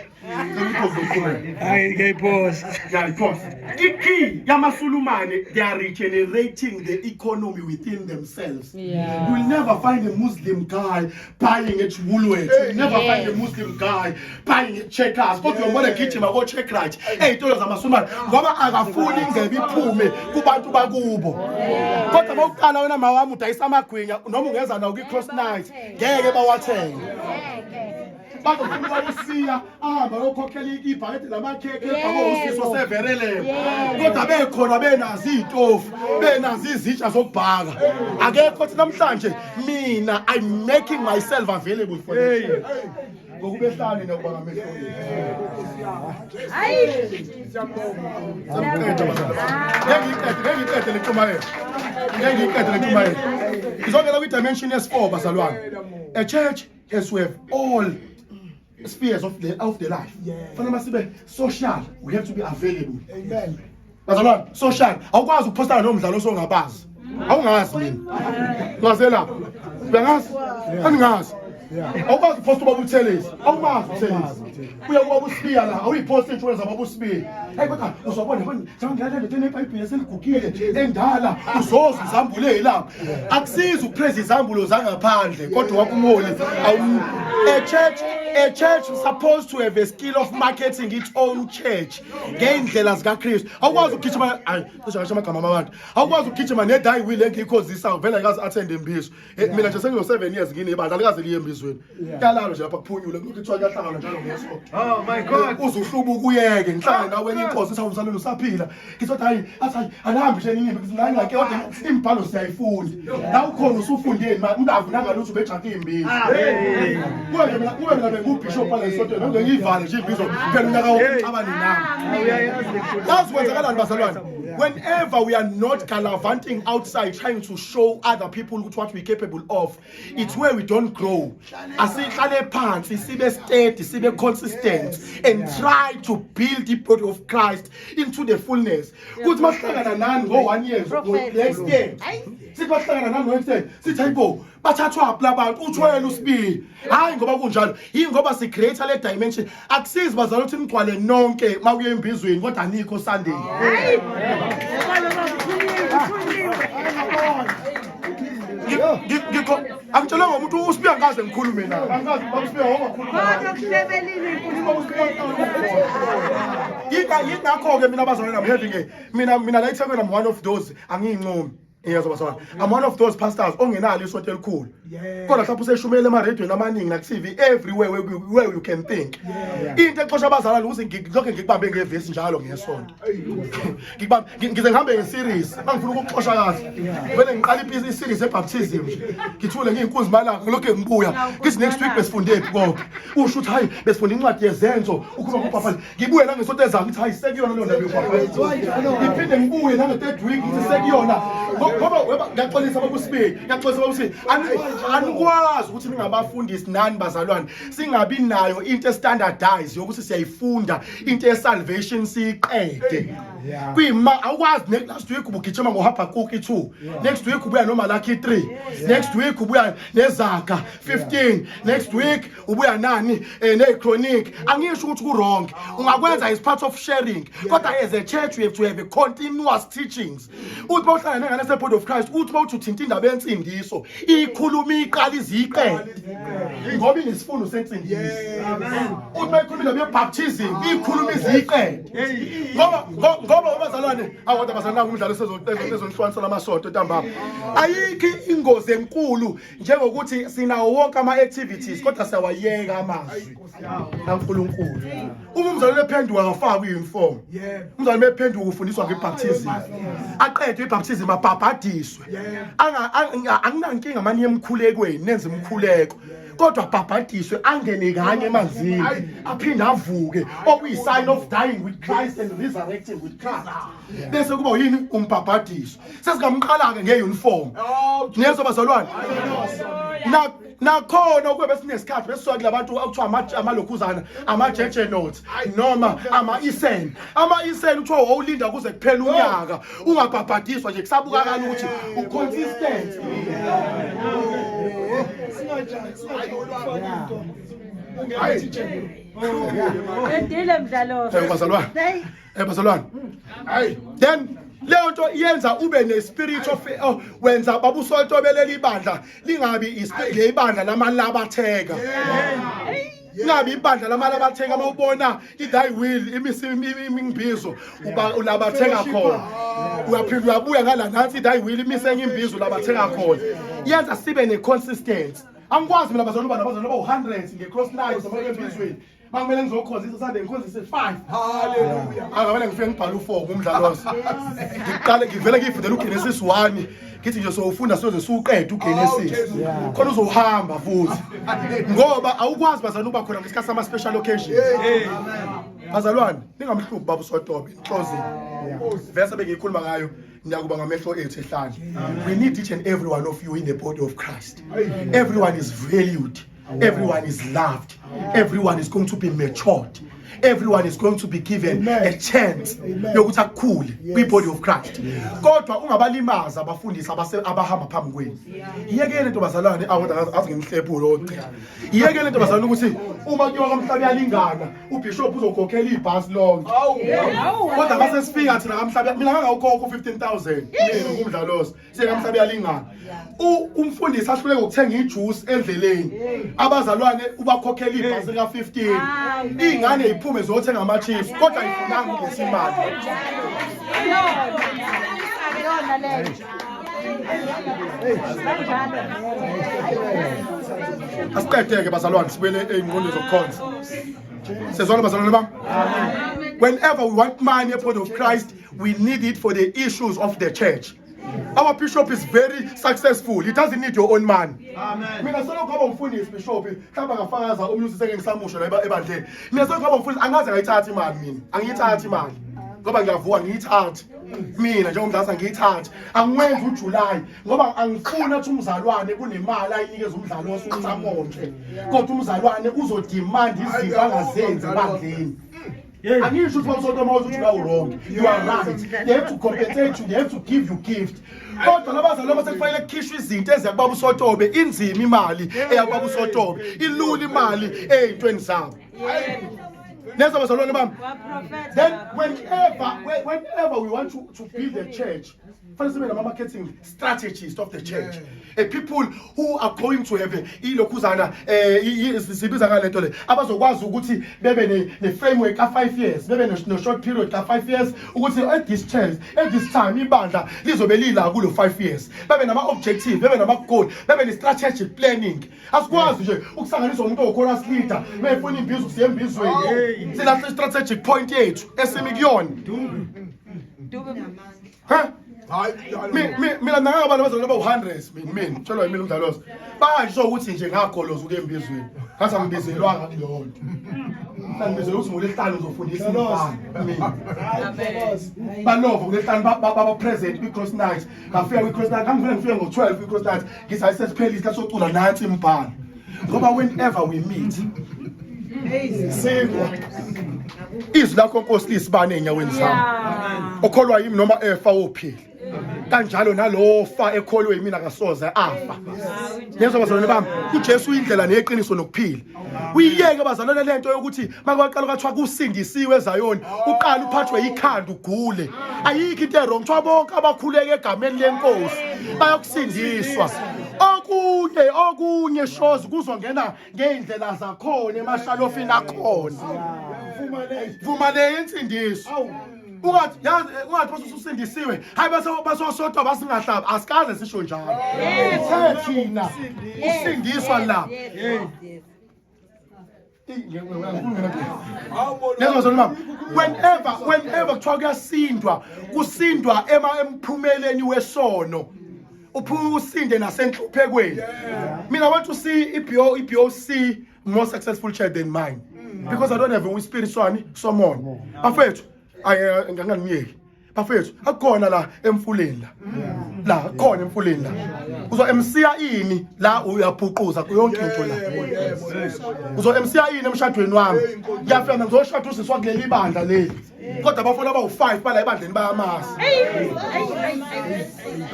[SPEAKER 1] Ngicela uyipause ukhulume.
[SPEAKER 5] Hayi, ngiyayiphosa.
[SPEAKER 1] Ngiyayipause. Ikey yamaSulumane, they are regenerating the economy within themselves. You will never find a Muslim guy buying at Woolworths. You will never find a Muslim guy buying at Checkers. Kodwa uyobona egijima ko-Checkright ey'tolo zamaSulumane ngoba akafuni ingcebo iphume kubantu bakubo. Kodwa uma uqala wena mawami udayisa amagwinya noma ungeza nawo kwi-cross night, ngeke bawathenge. Bazofuna bayosiya ahambe ayokhokhela ibhakede lamakhekhe ebhakwe usisi waseVerulam, kodwa bekhona benazo iy'tofu, benazo izitsha zokubhaka. Akekho thi namhlanje mina I'm making myself available for the church. Ngokuba ehlane nokuba ngamehlo.
[SPEAKER 2] Hayi.
[SPEAKER 1] Sekuqeda bazalwane. Ngeke ngiyiqede, ngeke ngiyiqede le ntshumayelo, ngeke ngiyiqede le ntshumayelo. Ngizongena kwi-dimension yesi-4 bazalwane. A church has to have all spheres of the life. Fanele masibe social, we have to be available.
[SPEAKER 3] Amen.
[SPEAKER 1] Bazalwane, social, awukwazi ukuphostana nomdlalo osongabazi. Awungazi mina. Ngaze lapho. Uyangazi? Angingazi. Awukwazi ukuphosta ubaba uThelezi. Awumazi uThelezi. Uya kubaba uSibiya la, awuyiphosti insurance baba uSibiya. Hey, kodwa uzobona manje njengoba ngale nto eBhayibheli seligugile endala, uzozwa izambulo ezilapha. Akusizi ukupraise izambulo zangaphandle, kodwa wakho umholi awu a church.
[SPEAKER 5] A church is supposed to have a skill of marketing its own church ngey'ndlela zikaKristu. Awukwazi ukugijima, ayi cishe ngasho amagama abantu. Awukwazi ukugijima ne-die wheel engiyikhozisa vele ayikaze attend imbizo. Mina nje sengino-7 years nginebandla alikaze liye embizweni. Kuyalalo nje lapha kuphunyule kulokhu kuthiwa kuyahlangana njalo ngesonto.
[SPEAKER 4] Oh my God.
[SPEAKER 5] Uze uhlubuke uyeke ngihlangane nawe enye inkosi ithi awumzalwane usaphila. Ngithi kodwa hayi athi hayi anihambi nje ninimbi ngithi nayi ngake kodwa imibhalo siyayifunda. La ukhona usufundeni ma umuntu avunanga lutho ubejake imbizo. Kube nje mina kube mina bengubishop wale sontweni ngeke ngiyivale nje imbizo phela unyaka wonke ngixabane nami. Yazi kwenzakalani bazalwane? Whenever we are not gallivanting outside trying to show other people ukuthi what we're capable of, it's where we don't grow. Asihlale phansi sibe steady, sibe consistent and try to build the body of Christ into the fullness. Kuthi masihlangana nani ngo 1 year
[SPEAKER 2] Prophet.
[SPEAKER 5] next year. Sithi masihlangana nani next year, sithi hayibo bathathwa phi labantu uthwele usibili. Hayi ngoba kunjalo, yingoba si create le dimension. Akusizi bazalwane ukuthi nigcwale nonke makuye embizweni kodwa anikho Sunday.
[SPEAKER 2] Hayi. Xolo baba, uthunyiwe, uthunyiwe.
[SPEAKER 5] Ngikho angitshelwe ngomuntu uSibiya ngikaze ngikhulume naye. Angikazi baba uSibiya wongakhuluma.
[SPEAKER 2] Kodwa kuhlebelile inkulumo.
[SPEAKER 5] Yingakho-ke mina bazalwane I'm having a mina la eThekwini I'm one of those angiyincomi. Iyezwa bazalwane. I'm one of those pastors ongenalo isonto elikhulu. Kodwa mhlawumbe useshumele emarediyweni amaningi na TV everywhere where you can think. Into exosha abazalwane ukuthi ngilokhe ngikubambe ngevesi njalo ngesonto. Ngikubambe ngize ngihambe ngeseries mangifuna ukuxosha kahle. Vele ngiqala i-series ebaptism nje. Ngithule ngiyinkunzi malanga ngilokhe ngibuya. Ngithi next week besifunde phi konke. Usho ukuthi hayi besifunde incwadi yezenzo ukhuluma ngobhaphathi. Ngibuye la ngesonto ezayo ngithi hayi sekuyona leyo ndaba yobhaphathi. Ngiphinde ngibuye nange third week ngithi sekuyona. Ngoba weba ngiyaxolisa bakusibili, ngiyaxolisa bakusibili. Anikwazi ukuthi ningabafundisi nani bazalwane singabi nayo into standardized yokuthi siyayifunda into ye salvation siyiqede. Kuyima awukwazi last week ubugijima ngoHabakkuk 2. Next week ubuya noMalaki 3. Next week ubuya neZaga 15. Next week ubuya nani neChronic. Angisho ukuthi ku wrong. Ungakwenza is part of sharing. Kodwa as a church we have to have a continuous teachings. Uthi bawuhlangana nengane se body of Christ, uthi bawuthi uthinta indaba yensindiso, ikhuluma iqala iziqede. Ngoba inesifundo sensindiso. Uthi bayikhuluma indaba ye-baptism, ikhuluma iziqede. Ngoba abazalwane, awu kodwa abazalwane umdlalo sezonhlukanisa lamasonto ntambama. Ayikho ingozi enkulu njengokuthi sinawo wonke ama-activities kodwa siyawayeka amazwi kaNkulunkulu. Uma umzalwane ephenduka akafakwe i-uniform. Umzalwane ephenduka ufundiswa ngebaptism. Aqedwe ibaptism abhabhadiswe. Anginankinga mani emkhulekweni nenze umkhuleko. Kodwa abhabhadiswe angene kanye emanzini aphinde avuke okuyi-sign of dying with Christ and resurrecting with Christ. Bese kuba yini umbhabhadiso. Sesingamqala ke ngeuniform. Niyezwa bazalwane? Na nakhona kube besinesikhathi besisuka kulabantu okuthiwa amalokhuzana ama-jejenot noma ama-isen ama-isen kuthiwa wawulinda kuze kuphele unyaka ungabhabhadiswa nje kusabukakala ukuthi u-consistent.
[SPEAKER 2] Qedile mdlalo.
[SPEAKER 5] Bazalwane.
[SPEAKER 2] Hey.
[SPEAKER 5] Bazalwane. Then leyo nto iyenza ube ne-spirit of oh, wenza babusontobelela ibandla lingabi le ibandla lamalabatheka. Lingabi ibandla lamalabatheka mawubona i-thy will imisi imbizo uba ulabatheka khona. Uyaphinda uyabuya ngala nansi i-thy will imise enye imbizo ulabatheka khona. Yenza sibe ne-consistency. Angikwazi mina bazalwane uba nabazalwane abawu-100 nge-cross night noma embizweni. Makumele ngizokhonzisa Sunday ngikhonzise 5.
[SPEAKER 4] Hallelujah.
[SPEAKER 5] Angamele ngifike ngibhale uform umdlalosi. Ngiqale ngivele ngiyifundele uGenesis 1. Ngithi nje sowufunda soze siwuqede uGenesis. Khona uzohamba futhi. Ngoba awukwazi bazalwane uba khona ngesikhathi sama special occasions. Bazalwane ningamhluphi baba uSotobe closing. Verse bengiyikhuluma ngayo niyakuba ngamehlo ethu ehlane. We need each and every one of you in the body of Christ. Everyone is valued. Everyone is loved. Everyone is going to be matured. Everyone is going to be given
[SPEAKER 3] Amen.
[SPEAKER 5] a chance
[SPEAKER 3] Amen.
[SPEAKER 5] yokuthi akukhule
[SPEAKER 3] Yes.
[SPEAKER 5] kwi-body of Christ. Kodwa ungabalimaza abafundisi abahamba phambi kwenu. Iyekele into bazalwane, awu kodwa azi ngimhlephule ogcina. Iyekele into bazalwane ukuthi uma kuyiwa kwamhlaba uyalingana, ubishop uzokhokhela ibhasi lonke. Kodwa mase sifika thina kamhlaba, mina ngangawukhokha u-15,000 mina kumdlalosi, siye kamhlaba uyalingana. Umfundisi ahluleke ukuthenga ijuice endleleni. Abazalwane ubakhokhela ibhasi lika-15. Iy'ngane yiphume ziyothenga ama-chips kodwa ayifunanga ukungesa imali.
[SPEAKER 2] Yona leyo. Kanjalo.
[SPEAKER 5] Asiqedeke bazalwane, sibuyele ey'nqondweni zokukhonza. Sezwana bazalwane bami? Whenever we want money upon of Christ, we need it for the issues of the church. Our bishop is very successful. He doesn't need your own money. Mina selokhu ngaba umfundisi bishop, mhlawumbe angafakaza omunye usiseke ngisamusho la ebandleni. Mina selokhu ngaba umfundisi angaze ngayithatha imali mina. Angiyithathi imali. Ngoba ngiyavuka ngiyithathe. Mina njengomdlasa ngiyithathe. Angiwenzi uJuly ngoba angifuni athi umzalwane kunemali ayinikeza umdlalo ukuthi amonje. Kodwa umzalwane uzodemand izinto angazenzi ebandleni. Angisho ukuthi bamsonto uma uthi uJuly wrong. You are right. They have to compensate you, they have to give you gift. Kodwa labazali base kufanele kukhishwe izinto eziya kubaba uSotobe, inzima imali eya kubaba uSotobe, ilula imali ey'ntweni zabo. Neza bazalwane bami.
[SPEAKER 2] Waprofetha.
[SPEAKER 5] Then whenever we want to build a church, fanele sibe nama-marketing strategists of the church. People who are going to have ilokhuzana sibiza ngale nto le abazokwazi ukuthi bebe ne-framework ka-5 years, bebe ne-short period ka-5 years ukuthi at this church at this time ibandla lizobe lila kulo 5 years, bebe nama-objective, bebe nama-goal, bebe ne-strategic planning. Asikwazi nje ukuhlanganiswa umuntu owu-chorus leader mefuna imbizo siye embizweni silahle i-strategic point yethu esimi kuyona. Ha, mina nangaba nabazalwane abawu-hundreds mina tshelwa yimina umdlalosi basho ukuthi nje ngagoloza ukuya embizweni ngathi angibizelwanga kuleyo nto, angibizelwe ukuthi ngolesihlanu ngizofundisa imibhalo mina. Balova ngolesihlanu baba-present kwi-cross night. Ngafika kwi-cross night, ngangivele ngifike ngo-12 kwi-cross night, ngithi hayi sesiphelile isikhathi socula nansi imibhalo, ngoba whenever we meet singwa izwi lakho Nkosi liyisibane ey'nyaweni zami. Okholwa yimi noma efa wophila kanjalo, nalofa ekholwe yimina akasoze afa. Niyezwa bazalwane bami? UJesu uyindlela neqiniso nokuphila. Uyiyeke bazalwane lento yokuthi makwaqala kwathiwa kusindisiwe eZayoni uqala uphathwe ikhanda ugule. Ayikho into e-wrong, kuthiwa bonke abakhuleka egameni lenkosi bayokusindiswa. Okunye shows kuzongena ngey'ndlela zakhona emashalofini akhona. Vuma le insindiso. Ungathi yazi, ungathi base usindisiwe, hayi base basosodwa basingahlabi, asikaze sisho njalo. Sithe thina usindiswa la. Nezwa zona mama, whenever kuthiwa kuyasindwa, kusindwa ema emphumeleni wesono, uphume usinde nasenhluphekweni. Mina I want to see iBO iBOC more successful church than mine because I don't have a spirit swani somona. Bafethu, ayi nganganiyeki bafethu, akukhona la emfuleni la kukhona emfuleni la uzo MC ini la uyabhuquza kuyonke into la uzo MC ini emshadweni wami. Ngiyafika ngizoshada usiswa kuleli bandla leli, kodwa abafana abawu-5 bala ebandleni bayamasi.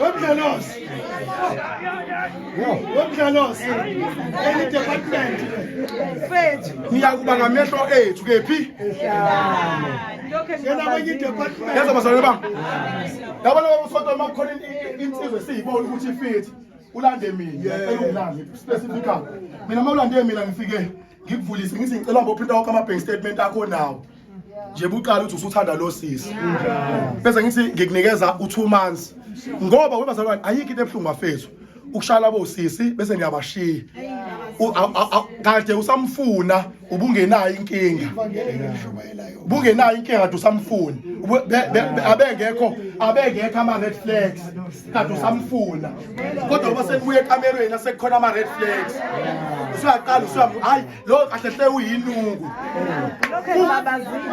[SPEAKER 1] Wemdlalosi. Wemdlalosi. Any department.
[SPEAKER 2] Mfethu.
[SPEAKER 5] Niyakuba ngamehlo ethu kephi?
[SPEAKER 1] Yena kwenye department.
[SPEAKER 5] Yazi bazalwane bami, yabona usonto uma kukhona insizwa esiyibona ukuthi ifit, ulande mina, ngiyacela ungilande specifically mina. Uma ulande mina ngifike ngikuvulise ngithi ngicela ngoprinta wonke ama-bank statement akho nawo nje buqala ukuthi usuthanda lo sisi, bese ngithi ngikunikeza u-2 months, ngoba webazalwane ayikho into ebuhlungu bafethu ukushaya labo sisi bese ngiyabashiya. Kade usamfuna ubungenayo inkinga, bungenayo inkinga kade usamfuna. Abengekho ama-red flags kade usamfuna, kodwa uma sekubuya ekamerweni asekukhona ama-red flags, usuyaqala usuya hayi lo kahle hle uyinuku.
[SPEAKER 2] Lokho engibabazile.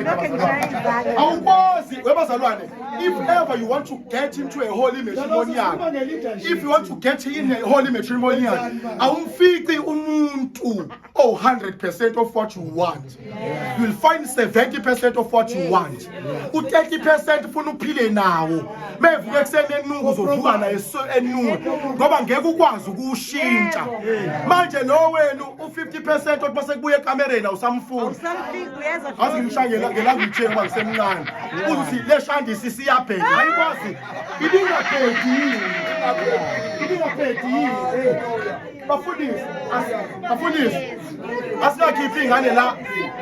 [SPEAKER 2] Lokho ngishaya izandla.
[SPEAKER 5] Awukwazi webazalwane, if ever you want to get into a holy matrimonial, if you want to get in a holy matrimonial, awumfici umuntu. umuntu oh 100% of what you want. You'll find 70% of what you want. U30% ufuna uphile nawo. Mevuka ekuseni enuka uzovuka naye enuka ngoba ngeke ukwazi ukushintsha. Manje lo wenu u50% othi base kubuye ekamereni awusamfuni.
[SPEAKER 2] Awusamfiki uyeza
[SPEAKER 5] Azi ngimshaye ngelangitsheni ngoba ngisemncane. Uthi le shandisi siyabheka. Ayikwazi. Ibingabhedi yini? Ibingabhedi yini? Bafundisi, bafundisi. Asingakhiphi ingane la.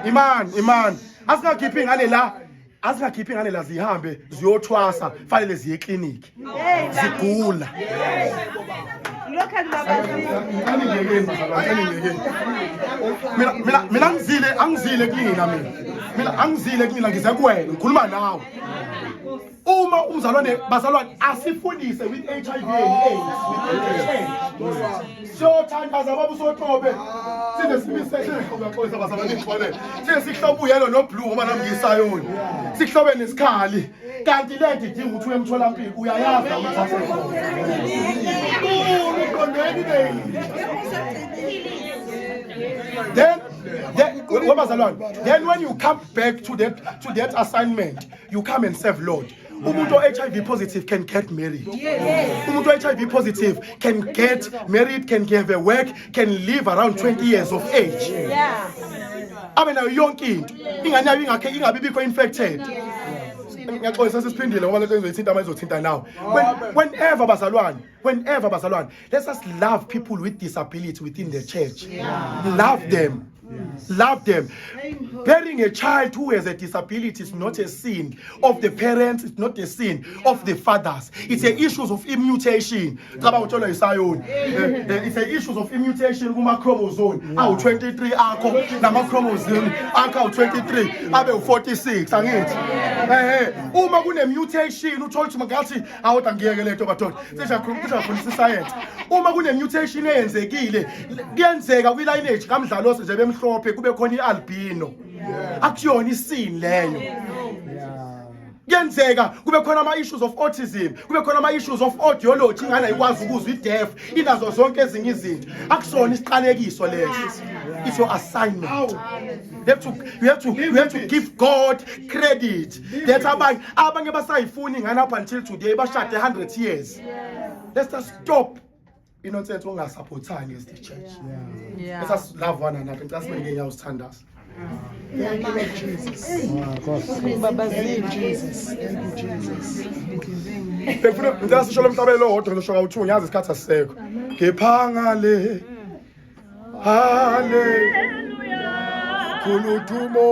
[SPEAKER 5] Imani, imani. Asingakhiphi ingane la. Asingakhiphi ingane la zihambe ziyothwasa, fanele ziye eclinic. Zigula.
[SPEAKER 2] Lokho akubabazile.
[SPEAKER 5] Aningiyekeni bazalwane, aningiyekeni. Mina mina mina angizile, angizile kunina mina. Mina angizile kunina ngize kuwena, ngikhuluma nawe. Uma umzalwane bazalwane asifundise with HIV and AIDS, with HIV. Siyothandaza baba uSotobe. Sine simise sizoxolisa bazalwane ngixolele. Sine sihlobe uyelo no blue ngoba nami ngisayoni. Sihlobe nesikhali. Kanti lento idinga ukuthi uye emtholampilo uyayazi la uyithathe khona. Uqondeni baby. Then then then when you come back to that assignment, you come and serve Lord. Umuntu o-HIV positive can get married. Umuntu o-HIV positive can get married, can have a work, can live around 20 years of age.
[SPEAKER 2] Yeah.
[SPEAKER 5] Abe nayo yonke into. Ingane yayo ingakhe ingabi bikho infected. Ngiyaxolisa sesiphindile ngoba lento engizoyithinta manje izothinta nawe. Whenever bazalwane, whenever bazalwane, let us love people with disability within the church. Love them. Love them. Bearing a child who has a disability is not a sin of the parents, it's not a sin of the fathers. It's a issues of immutation. Cabanga utshelwa yisayoni. It's a issues of immutation kuma chromosome. Awu 23 akho nama chromosome akho awu 23 abe u46 angithi. Uma kune mutation uthola ukuthi ngathi awuthi angiyeke lento badoda. Seshakhuluma science. Uma kune mutation eyenzekile kuyenzeka kwi lineage kaMdlalose nje bemhlophe kube khona ialbino. Akuyona isin leyo. Kuyenzeka kube khona ama issues of autism, kube khona ama issues of audiology, ingane ayikwazi ukuzwa i-deaf, inazo zonke ezinye izinto. Akusona isiqalekiso leso. It's your assignment. You have to give God credit. That abanye basayifuni ingane up until today bashade 100 years. Let's just stop inonsense ongasupportani as the church.
[SPEAKER 2] Yeah.
[SPEAKER 5] Let us love one another. Ngicela sibe ngenyawo sithandaza.
[SPEAKER 4] Thank you, Lord Jesus. Thank you, Jesus. Thank you, Jesus.
[SPEAKER 5] Bengifuna ngicela sisho lo mhlabelo owodwa ngizosho kawu-2 ngiyazi isikhathi asisekho. Ngiphangale. Hale. Khuludumo.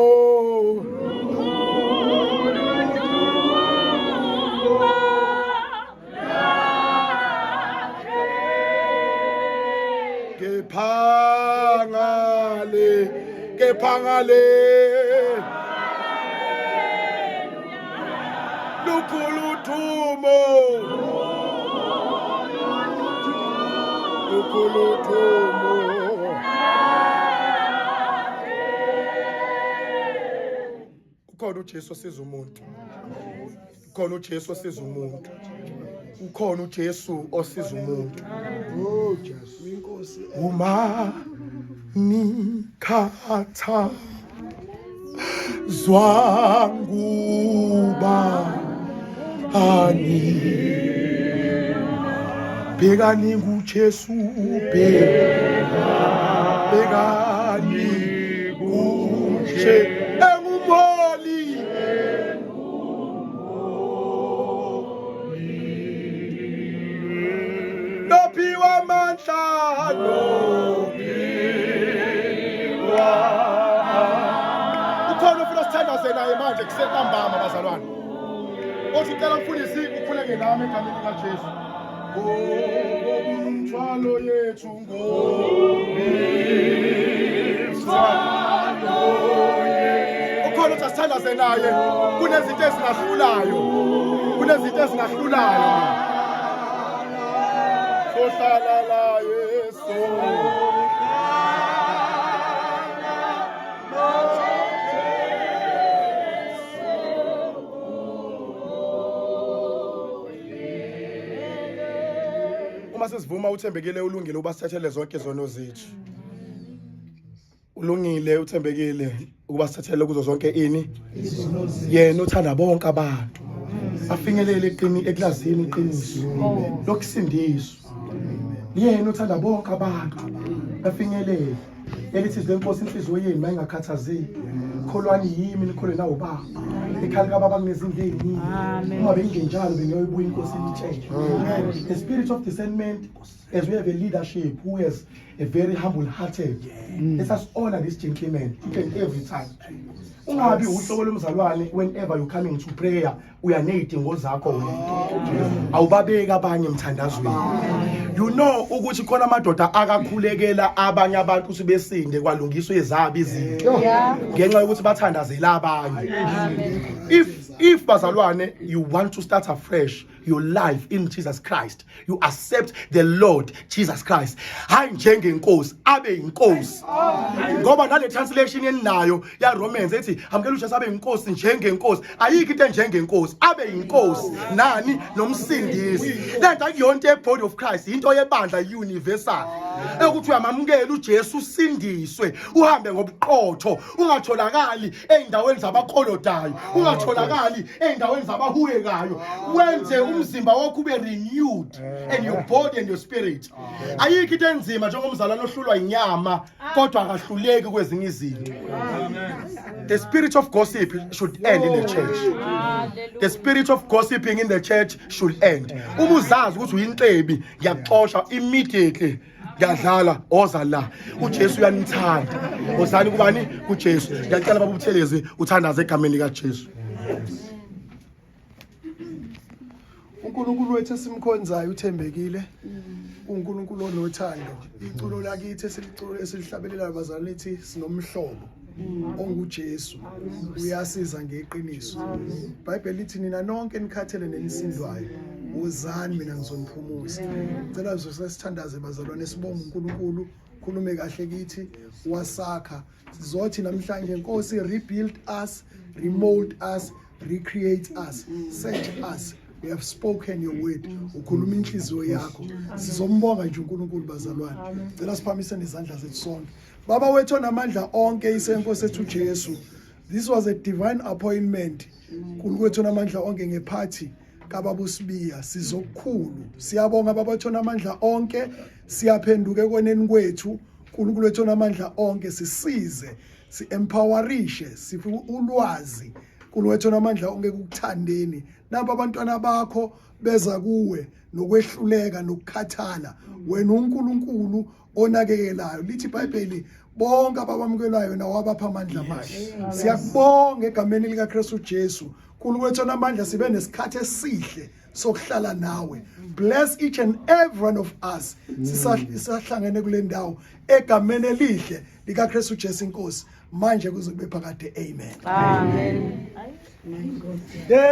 [SPEAKER 5] Ngiphangale. Ngiphangale. Lukhuludumo. Lukhuludumo. Ukhona uJesu osiza umuntu. Ukhona uJesu osiza umuntu. Ukhona uJesu osiza umuntu.
[SPEAKER 4] Oh Jesu, inkosi.
[SPEAKER 5] Uma nikhatha zwanguba ani bhekani kuJesu, bhekani kuJesu engumholi. Nophiwa amandla, nophiwa. Ukhona ofuna sithandaze naye manje kusentambama bazalwane. Othi ucela mfundisi ukhuleke nami egameni likaJesu. Ngomthwalo yethu, ngomthwalo yethu. Ukhona othi asithandaze naye, kunezinto ezingahlulayo. Kunezinto ezingahlulayo. Sohlala la Yesu. Uma sesivuma uthembekile ulungile uba sithathele zonke izono zethu. Ulungile, uthembekile ukuba sithathele kuzo zonke ini. Yena uthanda bonke abantu. Afinyelele eqini ekulazini iqiniso lokusindiswa. Yena uthanda bonke abantu. Afinyelele. Elithi izwi lenkosi inhliziyo yenu mayingakhathazeki. Kholwani yimi nikholwe nawo baba. Ekhaya likababa kunezindlu ey'ningi. Uma bengingenjalo bengiyoyibuya inkosi initshele. The spirit of discernment, as we have a leadership who has a very humble hearted, let us honor this gentleman each and every time. Ungabi uhlobo lomzalwane, whenever you coming to prayer uyaney'dingo zakho wena, awubabeki abanye emthandazweni. You know ukuthi khona amadoda akakhulekela abanye abantu ukuthi besinde, kwalungiswa ezabo izinto ngenxa yokuthi bathandazela abanye. If bazalwane, you want to start afresh your life in Jesus Christ, you accept the Lord Jesus Christ, hayi njengenkosi, abe inkosi, ngoba nale translation eninayo ya Romans ethi amukela uJesu abe inkosi njengenkosi, ayikho into enjengenkosi. Abe inkosi nani nomsindisi. Lento akuyonto ye body of Christ, into yebandla universal, ekuthi uyamamukela uJesu, usindiswe, uhambe ngobuqotho, ungatholakali ey'ndaweni zabakolodayo, ungatholakali ey'ndaweni zabahuyekayo, wenze umzimba wakho ube renewed and your body and your spirit. Ayikho into enzima njengomzalwane ohlulwa inyama kodwa akahluleki kwezinye izinto. The spirit of gossip should end in the church. The spirit of gossiping in the church should end. Uma uzazi ukuthi uyinhlebi, ngiyakuxosha immediately. Ngiyadlala, oza la, uJesu uyanithanda. Ozani kubani? KuJesu. Ngiyacela, baba uButhelezi, uthandaze egameni likaJesu.
[SPEAKER 4] uNkulunkulu wethu esimkhonzayo uthembekile, uNkulunkulu onothando. Iculo lakithi esiliculo esilihlabelelayo bazalwane lithi sinomhlobo onguJesu, uyasiza ngeqiniso. iBhayibheli lithi nina nonke nikhathele nenisindwayo, wozani, mina ngizoniphumuza. Cela sesithandaze bazalwane, sibonge uNkulunkulu khulume kahle kithi, wasakha. Sizothi namhlanje, Nkosi, rebuild us, remold us, recreate us, search us. We have spoken your word, ukhuluma inhliziyo yakho. Sizombonga nje uNkulunkulu bazalwane. Cela siphamise nezandla zethu sonke. Baba wethu onamandla onke, isenkosi ethu Jesu, this was a divine appointment, Nkulunkulu wethu onamandla onke, ngephathi kababa uSibiya. Sizokukhulu, siyabonga baba wethu onamandla onke. Siyaphenduka ekoneni kwethu, uNkulunkulu wethu onamandla onke. Sisize, si-empowerishe, sifike ulwazi, Nkulunkulu wethu onamandla onke, kukuthandeni. Nabo abantwana bakho beza kuwe nokwehluleka nokukhathala, wena uNkulunkulu onakekelayo. Lithi iBhayibheli bonke ababamukelayo wena wabapha amandla amahle. Siyakubonga egameni likaKristu Jesu, Nkulunkulu wethu onamandla. Sibe nesikhathi esihle sokuhlala nawe. Bless each and every one of us sisahlangene kule ndawo, egameni elihle likaKristu Jesu inkosi, manje kuze kube phakade. Amen.
[SPEAKER 2] Amen.
[SPEAKER 4] Yeah.